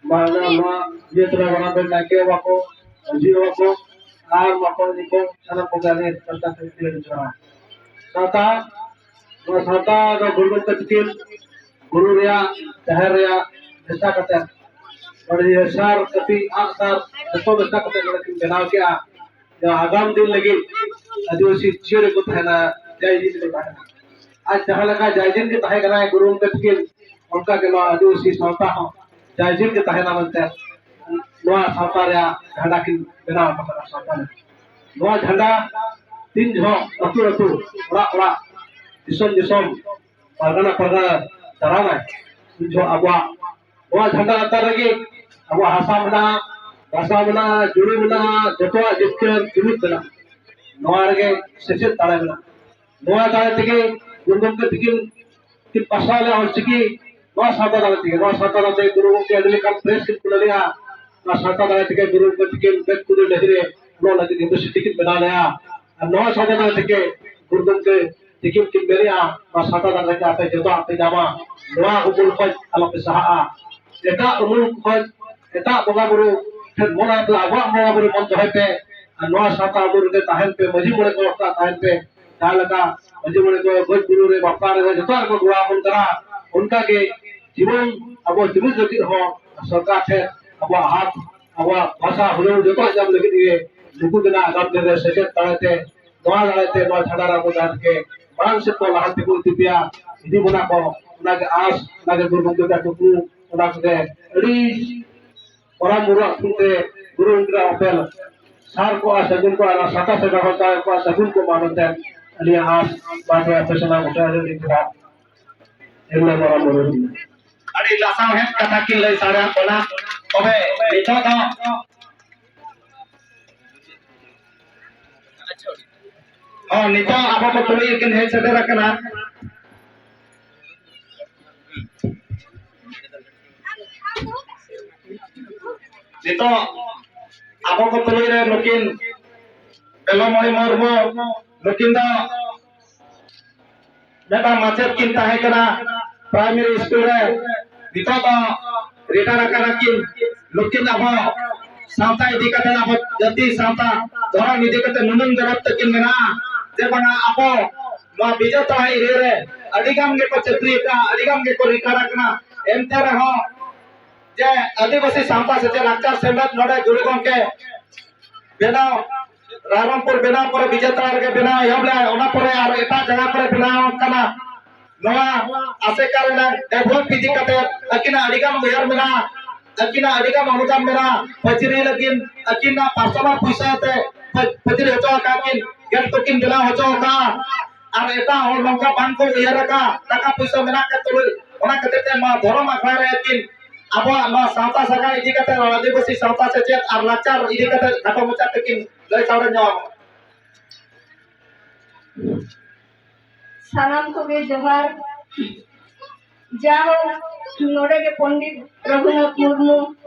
ᱢᱟ ᱱᱚᱣᱟ ᱤᱭᱟᱹ ᱛᱚᱨᱟ ᱵᱟᱲᱟ ᱫᱚ ᱱᱟᱭᱠᱮ ᱵᱟᱵᱟ ᱠᱚ, ᱢᱟᱹᱡᱷᱤ ᱵᱟᱵᱟ ᱠᱚ, ᱟᱨ ᱢᱟᱯᱟᱡᱤ ᱠᱚ, ᱥᱟᱱᱟᱢ ᱠᱚᱜᱮ ᱟᱹᱞᱤᱧ ᱯᱟᱥᱴᱟ ᱥᱮᱫ ᱠᱷᱚᱱ ᱟᱹᱰᱤ ᱥᱟᱨᱦᱟᱣ᱾ ᱥᱟᱶᱛᱟ, ᱱᱚᱣᱟ ᱥᱟᱶᱛᱟ ᱫᱚ ᱜᱩᱨᱩ ᱜᱚᱢᱠᱮ ᱛᱤᱠᱤᱱ ᱵᱩᱨᱩ ᱨᱮᱭᱟᱜ, ᱡᱟᱦᱮᱨ ᱨᱮᱭᱟᱜ ᱢᱮᱥᱟ ᱠᱟᱛᱮ, ᱱᱚᱰᱮ ᱥᱟᱨ, ᱠᱟᱹᱯᱤ, ᱟᱜ ᱥᱟᱨ ᱡᱚᱛᱚ ᱢᱮᱥᱟ ᱠᱟᱛᱮ ᱱᱚᱰᱮ ᱠᱤᱱ ᱵᱮᱱᱟᱣ ᱠᱮᱜᱼᱟ᱾ ᱡᱟᱦᱟᱸ ᱟᱜᱟᱢ ᱫᱤᱱ ᱞᱟᱹᱜᱤᱫ ᱟᱹᱫᱤᱵᱟᱹᱥᱤ ᱡᱤᱭᱟᱹᱲ ᱨᱮᱠᱚ ᱛᱟᱦᱮᱱᱟ, ᱡᱟᱭ ᱡᱤᱭᱟᱹᱲ ᱨᱮᱠᱚ ᱛᱟᱦᱮᱱᱟ᱾ ᱟᱨ ᱡᱟᱦᱟᱸ ᱞᱮᱠᱟ ᱡᱟᱭᱡᱤᱱ ᱜᱮ ᱛᱟᱦᱮᱸ ᱠᱟᱱᱟ ᱜᱩᱨᱩ ᱜᱚᱢᱠᱮ ᱛᱤᱠᱤᱱ, ᱚᱱᱠᱟ ᱜᱮ ᱱᱚᱣᱟ ᱟᱹᱫᱤᱵᱟᱹᱥᱤ ᱥᱟᱶᱛᱟ ᱦᱚᱸ ᱡᱟᱭᱡᱤᱱ ᱜᱮ ᱛᱟᱦᱮᱱᱟ ᱢᱮᱱᱛᱮ ᱱᱚᱣᱟ ᱥᱟᱶᱛᱟ ᱨᱮᱭᱟᱜ ᱡᱷᱟᱱᱰᱟ ᱠᱤᱱ ᱵᱮᱱᱟᱣ ᱟᱠᱟᱫᱟ ᱥᱟᱶᱛᱟ ᱨᱮ᱾ ᱱᱚᱣᱟ ᱡᱷᱟᱱᱰᱟ ᱛᱤᱱ ᱡᱚᱦᱚᱜ ᱟᱹᱛᱩ ᱟᱹᱛᱩ, ᱚᱲᱟᱜ ᱚᱲᱟᱜ, ᱫᱤᱥᱚᱢ ᱫᱤᱥᱚᱢ, ᱯᱟᱨᱜᱟᱱᱟ ᱯᱟᱨᱜᱟᱱᱟ ᱫᱟᱬᱟᱱᱟᱭ, ᱩᱱ ᱡᱚᱦᱚᱜ ᱟᱵᱚᱣᱟᱜ ᱱᱚᱣᱟ ᱡᱷᱟᱱᱰᱟ ᱞᱟᱛᱟᱨ ᱨᱮᱜᱮ ᱟᱵᱚᱣᱟᱜ ᱦᱟᱥᱟ ᱢᱮᱱᱟᱜᱼᱟ, ᱵᱷᱟᱥᱟ ᱢᱮᱱᱟᱜᱼᱟ, ᱡᱩᱢᱤ ᱢᱮᱱᱟᱜᱼᱟ, ᱡᱚᱛᱚᱣᱟᱜ ᱡᱤᱛᱠᱟᱹᱨ ᱡᱩᱢᱤᱫ ᱢᱮᱱᱟᱜᱼᱟ᱾ ᱱᱚᱣᱟ ᱨᱮᱜᱮ ᱥᱮᱪᱮᱫ ᱫᱟᱲᱮ ᱢᱮᱱᱟᱜᱼᱟ᱾ ᱱᱚᱣᱟ ᱫᱟᱲᱮ ᱛᱮᱜᱮ ᱜᱩᱨᱩ ᱜᱚᱢᱠᱮ ᱛᱤᱠᱤᱱ ᱠᱤᱱ ᱯᱟᱥᱱᱟᱣ ᱞᱮᱫᱼᱟ ᱚᱞᱪᱤᱠᱤ᱾ ᱱᱚᱣᱟ ᱥᱟᱶᱛᱟ ᱫᱟᱲᱮ ᱛᱮᱜᱮ, ᱱᱚᱣᱟ ᱥᱟᱶᱛᱟ ᱫᱟᱲᱮ ᱛᱮᱜᱮ ᱜᱩᱨᱩ ᱜᱚᱢᱠᱮ ᱟᱹᱰᱤ ᱞᱮᱠᱟᱱ ᱯᱨᱮᱥ ᱠᱤᱱ ᱠᱷᱩᱞᱟᱹᱣ ᱞᱮᱫᱼᱟ᱾ ᱱᱚᱣᱟ ᱥᱟᱶᱛᱟ ᱫᱟᱲᱮ ᱛᱮᱜᱮ ᱜᱩᱨᱩ ᱜᱚᱢᱠᱮ ᱛᱤᱠᱤᱱ ᱢᱮᱫ ᱠᱩᱫᱤ ᱰᱟᱹᱦᱤ ᱨᱮ ᱚᱞᱚᱜ ᱞᱟᱹᱜᱤᱫ ᱤᱭᱩᱱᱤᱵᱷᱟᱨᱥᱤᱴᱤ ᱠᱤᱱ ᱵᱮᱱᱟᱣ ᱞᱮᱫᱼᱟ᱾ ᱟᱨ ᱱᱚᱣᱟ ᱥᱟᱶᱛᱟ ᱫᱟᱲᱮ ᱛᱮᱜᱮ ᱜᱩᱨᱩ ᱜᱚᱢᱠᱮ ᱛᱤᱠᱤᱱ ᱠᱤᱱ ᱢᱮᱱᱮᱫᱼᱟ, ᱱᱚᱣᱟ ᱥᱟᱶᱛᱟ ᱫᱟᱲᱮ ᱛᱮᱜᱮ ᱟᱯᱮ ᱡᱚᱛᱚᱣᱟᱜ ᱯᱮ ᱧᱟᱢᱟ᱾ ᱱᱚᱣᱟ ᱩᱢᱩᱞ ᱠᱷᱚᱱ ᱟᱞᱚᱯᱮ ᱥᱟᱦᱟᱜᱼᱟ᱾ ᱮᱴᱟᱜ ᱩᱢᱩᱞ ᱠᱷᱚᱱ, ᱮᱴᱟᱜ ᱵᱚᱸᱜᱟ ᱵᱩᱨᱩ ᱴᱷᱮᱱ ᱢᱚᱱᱮ ᱯᱮ, ᱟᱵᱚᱣᱟᱜ ᱵᱚᱸᱜᱟ ᱵᱩᱨᱩ ᱢᱚᱱ ᱫᱚᱦᱚᱭ ᱯᱮ᱾ ᱟᱨ ᱱᱚᱣᱟ ᱥᱟᱶᱛᱟ ᱩᱢᱩᱞ ᱨᱮᱜᱮ ᱛᱟᱦᱮᱱ ᱯᱮ, ᱢᱟᱹᱡᱷᱤ ᱢᱚᱬᱮ ᱠᱚ ᱥᱟᱶ ᱛᱟᱦᱮᱱ ᱯᱮ᱾ ᱡᱟᱦᱟᱸ ᱞᱮᱠᱟ ᱢᱟᱹᱡᱷᱤ ᱢᱚᱬᱮ ᱠᱚ ᱜᱚᱡ ᱜᱩᱨᱩ ᱨᱮ, ᱵᱟᱯᱞᱟ ᱨᱮ, ᱡᱚᱛᱚ ᱨᱮᱠᱚ ᱜᱚᱲᱚ ᱟᱵᱚᱱ ᱠᱟᱱᱟ, ᱚᱱᱠᱟ ᱜᱮ ᱡᱤᱵᱚᱱ ᱟᱵᱚ ᱡᱩᱢᱤᱫ ᱞᱟᱹᱜᱤᱫ ᱦᱚᱸ ᱥᱚᱨᱠᱟᱨ ᱴᱷᱮᱱ ᱟᱵᱚᱣᱟᱜ ᱦᱟᱛ, ᱟᱵᱚᱣᱟᱜ ᱵᱷᱟᱥᱟ ᱦᱩᱲᱟᱹ ᱡᱚᱛᱚᱣᱟᱜ ᱧᱟᱢ ᱞᱟᱹᱜᱤᱫ ᱜᱮ ᱱᱩᱠᱩ ᱜᱮ ᱱᱟᱜ ᱟᱜᱟᱢ ᱫᱤᱱ ᱨᱮ ᱥᱮᱪᱮᱫ ᱫᱟᱲᱮᱛᱮ, ᱱᱚᱣᱟ ᱫᱟᱲᱮᱛᱮ ᱱᱚᱣᱟ ᱡᱷᱟᱰᱟ ᱨᱮ ᱟᱵᱚ ᱡᱟᱦᱟᱸ ᱛᱮᱜᱮ ᱢᱟᱲᱟᱝ ᱥᱮᱫ ᱠᱚ ᱞᱟᱦᱟᱱᱛᱤ ᱠᱚ ᱤᱫᱤ ᱯᱮᱭᱟ, ᱤᱫᱤ ᱵᱚᱱᱟ ᱠᱚ᱾ ᱚᱱᱟᱜᱮ ᱟᱸᱥ, ᱚᱱᱟᱜᱮ ᱜᱩᱨᱩ ᱜᱚᱢᱠᱮ ᱛᱟᱠᱚ ᱠᱩᱠᱢᱩ, ᱚᱱᱟ ᱠᱚᱜᱮ ᱟᱹᱰᱤ ᱢᱟᱨᱟᱝ ᱵᱩᱨᱩᱣᱟᱜ ᱛᱷᱩᱢ ᱛᱮ ᱜᱩᱨᱩ ᱜᱚᱢᱠᱮ ᱚᱯᱮᱞ ᱥᱟᱨ ᱠᱚᱜᱼᱟ, ᱥᱟᱹᱜᱩᱱ ᱠᱚᱜᱼᱟ, ᱚᱱᱟ ᱥᱟᱶᱛᱟ ᱥᱮᱵᱟ ᱦᱚᱸ ᱛᱟᱦᱮᱸ ᱠᱚᱜᱼᱟ, ᱥᱟᱹᱜᱩᱱ ᱠᱚᱜ ᱢᱟ ᱢᱮᱱᱛᱮ ᱟᱹᱞᱤᱧᱟᱜ ᱟᱸᱥ, ᱢᱟ ᱛᱚᱵᱮ ᱟᱯᱮ ᱥᱟᱱᱟᱢ ᱠᱚᱴᱷᱮᱱ ᱟᱹᱰᱤ ᱟᱹᱰᱤ ᱡᱚᱦᱟᱨ᱾ ᱮᱱ ᱦᱤᱞᱳᱜ ᱢᱟᱨᱟᱝ ᱵᱩᱨᱩ᱾ ᱟᱹᱰᱤ ᱞᱟᱥᱟᱲᱦᱮᱫ ᱠᱟᱛᱷᱟ ᱠᱤᱱ ᱞᱟᱹᱭ ᱥᱟᱰᱮᱭᱟᱫ ᱵᱚᱱᱟ᱾ ᱛᱚᱵᱮ ᱱᱤᱛᱚᱜ ᱫᱚ, ᱦᱚᱸ, ᱱᱤᱛᱚᱜ ᱟᱵᱚ ᱠᱚ ᱛᱩᱞᱩᱡ ᱠᱤᱱ ᱦᱮᱡ ᱥᱮᱴᱮᱨ ᱟᱠᱟᱱᱟ᱾ ᱱᱤᱛᱚᱜ ᱟᱵᱚ ᱠᱚ ᱛᱩᱞᱩᱡ ᱨᱮ ᱱᱩᱠᱤᱱ ᱵᱮᱞᱚᱢᱚᱬᱤ ᱢᱩᱨᱢᱩ, ᱱᱩᱠᱤᱱ ᱫᱚ ᱢᱤᱫᱴᱟᱝ ᱢᱟᱪᱮᱫ ᱠᱤᱱ ᱛᱟᱦᱮᱸ ᱠᱟᱱᱟ ᱯᱨᱟᱭᱢᱟᱨᱤ ᱥᱠᱩᱞ ᱨᱮ᱾ ᱱᱤᱛᱚᱜ ᱫᱚ ᱨᱤᱴᱟᱭᱟᱨ ᱟᱠᱟᱱᱟ ᱠᱤᱱ᱾ ᱱᱩᱠᱤᱱ ᱟᱵᱚ ᱥᱟᱶᱛᱟ ᱤᱫᱤ ᱠᱟᱛᱮ, ᱟᱵᱚ ᱡᱟᱹᱛᱤ ᱥᱟᱶᱛᱟ ᱫᱷᱚᱨᱚᱢ ᱤᱫᱤ ᱠᱟᱛᱮ ᱱᱩᱱᱟᱹᱝ ᱜᱚᱨᱚᱵ ᱛᱟᱹᱠᱤᱱ ᱢᱮᱱᱟᱜᱼᱟ ᱡᱮ ᱵᱟᱝᱟ ᱟᱵᱚ ᱱᱚᱣᱟ ᱵᱤᱡᱮᱛᱟᱲᱟ ᱮᱨᱤᱭᱟ ᱨᱮ ᱟᱹᱰᱤ ᱜᱟᱱ ᱜᱮᱠᱚ ᱪᱟᱹᱠᱨᱤ ᱟᱠᱟᱫᱼᱟ, ᱟᱹᱰᱤ ᱜᱟᱱ ᱜᱮᱠᱚ ᱨᱤᱴᱟᱭᱟᱨ ᱟᱠᱟᱱᱟ᱾ ᱮᱱᱛᱮ ᱨᱮᱦᱚᱸ ᱡᱮ ᱟᱹᱫᱤᱵᱟᱹᱥᱤ ᱥᱟᱶᱛᱟ ᱥᱮᱪᱮᱫ ᱞᱟᱠᱪᱟᱨ ᱥᱮᱢᱞᱮᱫ ᱱᱚᱰᱮ ᱜᱩᱨᱩ ᱜᱚᱢᱠᱮ ᱵᱮᱱᱟᱣ, ᱨᱟᱭᱨᱚᱝᱯᱩᱨ ᱵᱮᱱᱟᱣ ᱯᱚᱨᱮ ᱵᱤᱡᱮᱛᱟᱲᱟ ᱨᱮᱜᱮ ᱵᱮᱱᱟᱣ ᱮᱦᱚᱵ ᱞᱮᱫᱼᱟ, ᱚᱱᱟ ᱯᱚᱨᱮ ᱟᱨ ᱮᱴᱟᱜ ᱡᱟᱭᱜᱟ ᱠᱚᱨᱮ ᱵᱮᱱᱟᱣ ᱠᱟᱱᱟ᱾ ᱱᱚᱣᱟ ᱟᱥᱮᱠᱟ ᱨᱮᱱᱟᱜ ᱰᱮᱵᱷᱞᱚᱯ ᱤᱫᱤ ᱠᱟᱛᱮ ᱟᱹᱠᱤᱱᱟᱜ ᱟᱹᱰᱤᱜᱟᱱ ᱩᱭᱦᱟᱹᱨ ᱢᱮᱱᱟᱜᱼᱟ, ᱟᱹᱠᱤᱱᱟᱜ ᱟᱹᱰᱤᱜᱟᱱ ᱚᱱᱩᱫᱟᱱ ᱢᱮᱱᱟᱜᱼᱟ᱾ ᱯᱟᱹᱪᱨᱤ ᱞᱟᱹᱜᱤᱫ ᱟᱹᱠᱤᱱᱟᱜ ᱯᱟᱨᱥᱚᱱᱟᱞ ᱯᱚᱭᱥᱟ ᱛᱮ ᱯᱟᱹ-, ᱯᱟᱹᱪᱨᱤ ᱦᱚᱪᱚ ᱟᱠᱟᱫ ᱠᱤᱱ, ᱜᱮᱴ ᱠᱚᱠᱤᱱ ᱵᱮᱱᱟᱣ ᱦᱚᱪᱚ ᱟᱠᱟᱫᱼᱟ᱾ ᱟᱨ ᱮᱴᱟᱜ ᱦᱚᱲ ᱱᱚᱝᱠᱟ ᱵᱟᱝ ᱠᱚ ᱩᱭᱦᱟᱹᱨ ᱟᱠᱟᱫᱼᱟ, ᱴᱟᱠᱟ ᱯᱚᱭᱥᱟ ᱢᱮᱱᱟᱜ ᱠᱟᱫ ᱛᱩᱞᱩᱡ᱾ ᱚᱱᱟ ᱠᱷᱟᱹᱛᱤᱨ ᱛᱮ ᱱᱚᱣᱟ ᱫᱷᱚᱨᱚᱢ ᱟᱠᱷᱲᱟ ᱨᱮ ᱟᱹᱠᱤᱱ ᱟᱵᱚᱣᱟᱜ ᱱᱚᱣᱟ ᱥᱟᱶᱛᱟ ᱥᱟᱜᱟᱲ ᱤᱫᱤ ᱠᱟᱛᱮ, ᱟᱹᱫᱤᱵᱟᱹᱥᱤ ᱥᱟᱶᱛᱟ ᱥᱮᱪᱮᱫ ᱟᱨ ᱞᱟᱠᱪᱟᱨ ᱤᱫᱤ ᱠᱟᱛᱮ ᱠᱷᱟᱴᱚ ᱢᱟᱪᱷᱟ ᱛᱮᱠᱤᱱ ᱞᱟᱹᱭ ᱥᱟᱰᱮ ᱧᱚᱜ ᱟᱵᱚᱱᱟ᱾ ᱥᱟᱱᱟᱢ ᱠᱚᱜᱮ ᱡᱚᱦᱟᱨ᱾ ᱡᱟᱦᱳᱠ, ᱱᱚᱰᱮ ᱜᱮ ᱯᱚᱱᱰᱤᱛ ᱨᱚᱜᱷᱩᱱᱟᱛᱷ ᱢᱩᱨᱢᱩ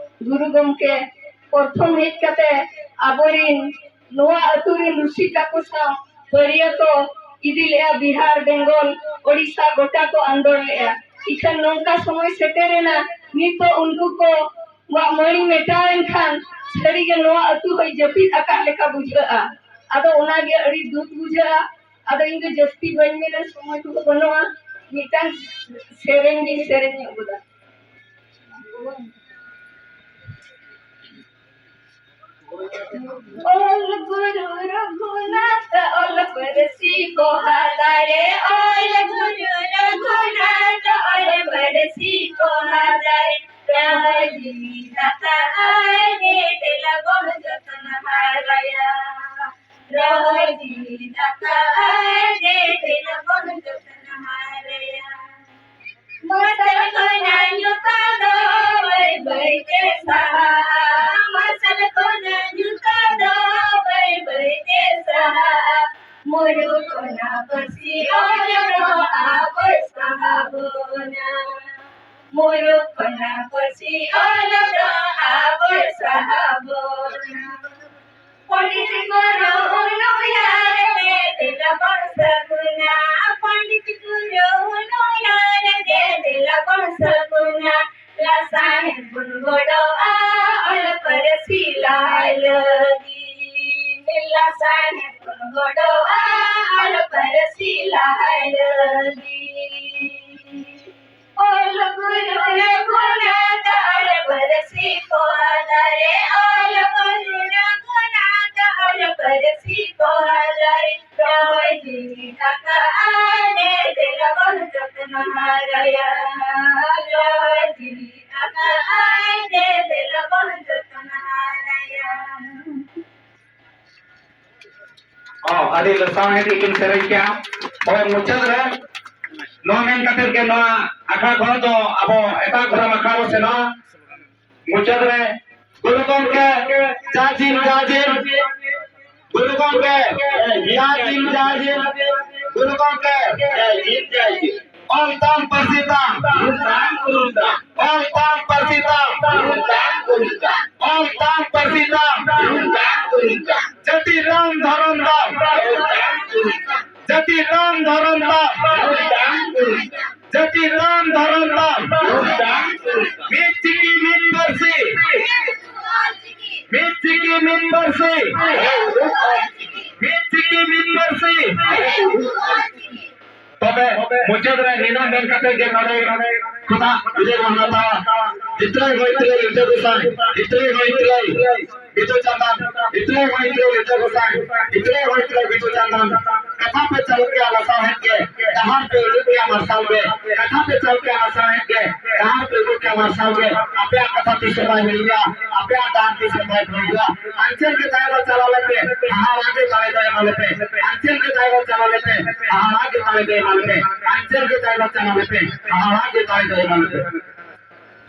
ᱜᱩᱨᱩ ᱜᱚᱢᱠᱮ ᱯᱨᱚᱛᱷᱚᱢ ᱦᱮᱡ ᱠᱟᱛᱮ ᱟᱵᱚᱨᱤᱱ ᱱᱚᱣᱟ ᱟᱹᱛᱩ ᱨᱤᱱ ᱨᱩᱥᱤᱠᱟ ᱠᱚ ᱥᱟᱶ ᱵᱟᱹᱨᱭᱟᱹᱛ ᱠᱚ ᱤᱫᱤ ᱞᱮᱜᱼᱟ, ᱵᱤᱦᱟᱨ, ᱵᱮᱝᱜᱚᱞ, ᱳᱰᱤᱥᱟ ᱜᱚᱴᱟ ᱠᱚ ᱟᱱᱫᱳᱲ ᱞᱮᱜᱼᱟ᱾ ᱤᱠᱷᱟᱹᱱ ᱱᱚᱝᱠᱟ ᱥᱚᱢᱚᱭ ᱥᱮᱴᱮᱨᱮᱱᱟ, ᱱᱤᱛᱚᱜ ᱩᱱᱠᱩ ᱠᱚᱣᱟᱜ ᱢᱟᱹᱲᱤ ᱢᱮᱴᱟᱣᱮᱱ ᱠᱷᱟᱱ ᱥᱟᱹᱨᱤᱜᱮ ᱱᱚᱣᱟ ᱟᱹᱛᱩ ᱦᱚᱸᱭ ᱡᱟᱹᱯᱤᱫ ᱟᱠᱟᱫ ᱞᱮᱠᱟ ᱵᱩᱡᱷᱟᱹᱜᱼᱟ᱾ ᱟᱫᱚ ᱚᱱᱟᱜᱮ ᱟᱹᱰᱤ ᱫᱩᱠ ᱵᱩᱡᱷᱟᱹᱜᱼᱟ᱾ ᱟᱫᱚ ᱤᱧ ᱫᱚ ᱡᱟᱹᱥᱛᱤ ᱵᱟᱹᱧ ᱢᱮᱱᱟ, ᱥᱚᱢᱚᱭ ᱠᱚᱫᱚ ᱵᱟᱹᱱᱩᱜᱼᱟ᱾ ᱢᱤᱫᱴᱟᱝ ᱥᱮᱨᱮᱧ ᱜᱤᱧ ᱥᱮᱨᱮᱧ ᱧᱚᱜ ᱜᱚᱫᱟ᱾ ᱚᱞ ᱜᱩᱨᱩ ᱨᱚᱜᱷᱩᱱᱟᱛᱷ ᱚᱞ ᱯᱟᱹᱨᱥᱤ ᱯᱚᱦᱟ ᱫᱟᱨᱮ, ᱚᱞ ᱜᱩᱨᱩ ᱨᱚᱜᱷᱩᱱᱟᱛᱷ, ᱚᱞ ᱯᱟᱹᱨᱥᱤ ᱯᱚᱦᱟ ᱫᱟᱨᱮ, ᱨᱚᱦᱚᱭ ᱡᱤᱣᱤ ᱫᱟᱠᱟ ᱟᱭ ᱨᱮ, ᱫᱮᱞᱟ ᱵᱚᱱ ᱡᱚᱛᱚᱱ ᱦᱟᱨᱟᱭᱟ᱾ ᱨᱚᱦᱚᱭ ᱡᱤᱣᱤ ᱫᱟᱠᱟ ᱟᱭ ᱨᱮ, ᱫᱮᱞᱟ ᱵᱚᱱ ᱡᱚᱛᱚᱱ ᱦᱟᱨᱟᱭᱟ᱾ ᱢᱟᱨᱥᱟᱞ ᱠᱷᱚᱱᱟᱜ ᱧᱩᱛᱟᱹ ᱫᱚ ᱵᱟᱹᱭ ᱵᱟᱹᱭ ᱛᱮ ᱥᱟᱦᱟᱜᱼᱟ᱾ ᱢᱟᱨᱥᱟᱞ ᱠᱷᱚᱱᱟᱜ ᱧᱩᱛᱟᱹ ᱫᱚ ᱵᱟᱹᱭ ᱵᱟᱹᱭ ᱛᱮ ᱥᱟᱦᱟᱜᱼᱟ᱾ ᱢᱩᱨᱩᱠ ᱠᱷᱚᱱᱟᱜ ᱯᱟᱹᱨᱥᱤ ᱚᱞ ᱫᱚ ᱟᱵᱚᱭ ᱥᱟᱦᱟ ᱵᱚᱱᱟ᱾ ᱢᱩᱨᱩᱠ ᱠᱷᱚᱱᱟᱜ ᱯᱟᱹᱨᱥᱤ ᱚᱞ ᱫᱚ ᱟᱵᱚᱭ ᱥᱟᱦᱟ ᱵᱚᱱᱟ᱾ ᱯᱚᱱᱰᱤᱛ ᱜᱩᱨᱩ ᱩᱱᱩᱭᱟᱨ ᱛᱮ ᱫᱮᱞᱟ ᱵᱚᱱ ᱥᱟᱹᱜᱩᱱᱟ᱾ ᱯᱚᱱᱰᱤᱛ ᱜᱩᱨᱩ ᱩᱱᱩᱭᱟᱨ ᱛᱮ ᱫᱮᱞᱟ ᱵᱚᱱ ᱥᱟᱹᱜᱩᱱᱟ᱾ ᱞᱟᱥᱟᱲᱦᱮᱫ ᱵᱚᱱ ᱜᱚᱲᱚᱜᱼᱟ ᱚᱞ ᱯᱟᱹᱨᱥᱤ ᱞᱟᱦᱟᱭ ᱞᱟᱹᱜᱤᱫ᱾ ᱞᱟᱥᱟᱲᱦᱮᱫ ᱵᱚᱱ ᱜᱚᱲᱚᱜᱼᱟ ᱚᱞ ᱯᱟᱹᱨᱥᱤ ᱞᱟᱦᱟᱭ ᱞᱟᱹᱜᱤᱫ᱾ ᱚᱞ ᱜᱩᱨᱩ ᱨᱚᱜᱷᱩᱱᱟᱛᱷ, ᱚᱞ ᱯᱟᱹᱨᱥᱤ ᱯᱚᱦᱟ ᱫᱟᱨᱮ, ᱚᱞ ᱜᱩᱨᱩ ᱨᱚᱜᱷᱩᱱᱟᱛᱷ, ᱚᱞ ᱯᱟᱹᱨᱥᱤ ᱯᱚᱦᱟ ᱫᱟᱨᱮ, ᱨᱚᱦᱚᱭ ᱡᱤᱣᱤ ᱫᱟᱠᱟ ᱟᱭ ᱨᱮ, ᱫᱮᱞᱟ ᱵᱚᱱ ᱡᱚᱛᱚᱱ ᱦᱟᱨᱟᱭᱟ᱾ ᱨᱚᱦᱚᱭ ᱡᱤᱣᱤ ᱫᱟᱠᱟ ᱟᱭ ᱨᱮ, ᱫᱮᱞᱟ ᱵᱚᱱ ᱡᱚᱛᱚᱱ ᱦᱟᱨᱟᱭᱟ᱾ ᱚ, ᱟᱹᱰᱤ ᱞᱟᱥᱟᱲᱦᱮᱫ ᱜᱮᱠᱤᱱ ᱥᱮᱨᱮᱧ ᱠᱮᱜᱼᱟ᱾ ᱦᱳᱭ, ᱢᱩᱪᱟᱹᱫ ᱨᱮ ᱱᱚᱣᱟ ᱢᱮᱱ ᱠᱟᱛᱮ ᱜᱮ ᱱᱚᱣᱟ ᱟᱠᱷᱲᱟ ᱠᱷᱚᱱ ᱫᱚ ᱟᱵᱚ ᱮᱴᱟᱜ ᱫᱷᱚᱨᱚᱢ ᱟᱠᱷᱲᱟ ᱵᱚ ᱥᱮᱱᱚᱜᱼᱟ᱾ ᱢᱩᱪᱟᱹᱫ ᱨᱮ ᱜᱩᱨᱩ ᱜᱚᱢᱠᱮ ᱡᱟ ᱡᱤᱞ ᱡᱟ ᱡᱤᱞ, ᱜᱩᱨᱩ ᱜᱚᱢᱠᱮ ᱡᱟ ᱡᱤᱞ ᱡᱟ ᱡᱤᱞ, ᱜᱩᱨᱩ ᱜᱚᱢᱠᱮ ᱡᱟ ᱡᱤᱞ ᱡᱟ ᱡᱤᱞ᱾ ᱚᱞ ᱛᱟᱢ ᱯᱟᱹᱨᱥᱤ ᱛᱟᱢ, ᱚᱞ ᱛᱟᱢ ᱯᱟᱹᱨᱥᱤ ᱛᱟᱢ, ᱚᱞ ᱛᱟᱢ ᱯᱟᱹᱨᱥᱤ ᱛᱟᱢ, ᱡᱟᱹᱛᱤ ᱛᱟᱢ ᱫᱷᱚᱨᱚᱢ ᱛᱟᱢ, ᱡᱟᱹᱛᱤ ᱛᱟᱢ ᱫᱷᱚᱨᱚᱢ ᱛᱟᱢ, ᱡᱟᱹᱛᱤ ᱛᱟᱢ ᱫᱷᱚᱨᱚᱢ ᱛᱟᱢ᱾ ᱢᱤᱫ ᱪᱤᱠᱤ ᱢᱤᱫ ᱯᱟᱹᱨᱥᱤ, ᱢᱤᱫ ᱪᱤᱠᱤ ᱢᱤᱫ ᱯᱟᱹᱨᱥᱤ, ᱢᱤᱫ ᱪᱤᱠᱤ ᱢᱤᱫ ᱯᱟᱹᱨᱥᱤ᱾ ᱛᱚᱵᱮ ᱢᱩᱪᱟᱹᱫ ᱨᱮ ᱱᱤᱱᱟᱹᱜ ᱢᱮᱱ ᱠᱟᱛᱮ ᱜᱮ ᱱᱚᱰᱮ ᱠᱷᱚᱱᱟᱜ ᱵᱤᱫᱟᱹᱭ ᱵᱚᱱ ᱦᱟᱛᱟᱣᱟ᱾ ᱡᱤᱛᱨᱟᱹᱭ ᱦᱚᱭ ᱛᱨᱟᱹᱭ ᱤᱴᱟᱹ ᱜᱚᱸᱥᱟᱭ, ᱡᱤᱛᱨᱟᱹᱭ ᱦᱚᱭ ᱛᱨᱟᱹᱭ᱾ ᱵᱤᱫᱩ ᱪᱟᱸᱫᱟᱱ, ᱵᱷᱤᱛᱨᱤ ᱦᱚᱭ ᱛᱮ ᱵᱤᱫᱩ ᱜᱚᱸᱥᱟᱭ, ᱵᱷᱤᱛᱨᱤ ᱦᱚᱭ ᱛᱮ ᱵᱤᱫᱩ ᱪᱟᱸᱫᱟᱱ, ᱠᱟᱛᱷᱟ ᱯᱮ ᱪᱟᱞ ᱠᱮᱭᱟ ᱞᱟᱥᱟᱲᱦᱮᱫ ᱜᱮ, ᱰᱟᱦᱟᱨ ᱯᱮ ᱩᱫᱩᱜ ᱠᱮᱭᱟ ᱢᱟᱨᱥᱟᱞ ᱜᱮ, ᱠᱟᱛᱷᱟ ᱯᱮ ᱪᱟᱞ ᱠᱮᱭᱟ ᱞᱟᱥᱟᱲᱦᱮᱫ ᱜᱮ, ᱰᱟᱦᱟᱨ ᱯᱮ ᱩᱫᱩᱜ ᱠᱮᱭᱟ ᱢᱟᱨᱥᱟᱞ ᱜᱮ, ᱟᱯᱮᱭᱟᱜ ᱠᱟᱛᱷᱟ ᱛᱤᱥ ᱦᱚᱸ ᱵᱟᱭ ᱦᱤᱲᱤᱧᱟ, ᱟᱯᱮᱭᱟᱜ ᱰᱟᱦᱟᱨ ᱛᱤᱥ ᱦᱚᱸ ᱵᱟᱭ ᱦᱤᱲᱤᱧᱟ᱾ ᱟᱧᱪᱮᱞ ᱜᱮ ᱫᱟᱭᱟ ᱫᱚ ᱪᱟᱞᱟᱣ ᱞᱮᱯᱮ, ᱦᱟᱦᱟᱲᱟ ᱜᱮ ᱫᱟᱲᱮ ᱫᱚ ᱮᱢᱟ ᱞᱮᱯᱮ, ᱟᱧᱪᱮᱞ ᱜᱮ ᱫᱟᱭᱟ ᱫᱚ ᱪᱟᱞᱟᱣ ᱞᱮᱯᱮ, ᱦᱟᱦᱟᱲᱟ ᱜᱮ ᱫᱟᱲᱮ ᱫᱚ ᱮᱢᱟ ᱞᱮᱯᱮ, ᱟᱧᱪᱮᱞ ᱜᱮ ᱫᱟᱭᱟ ᱫᱚ ᱪᱟᱞᱟᱣ ᱞᱮᱯᱮ, ᱦᱟᱦᱟᱲᱟ ᱜᱮ ᱫᱟᱲᱮ ᱫᱚ ᱮᱢᱟ ᱞᱮᱯᱮ᱾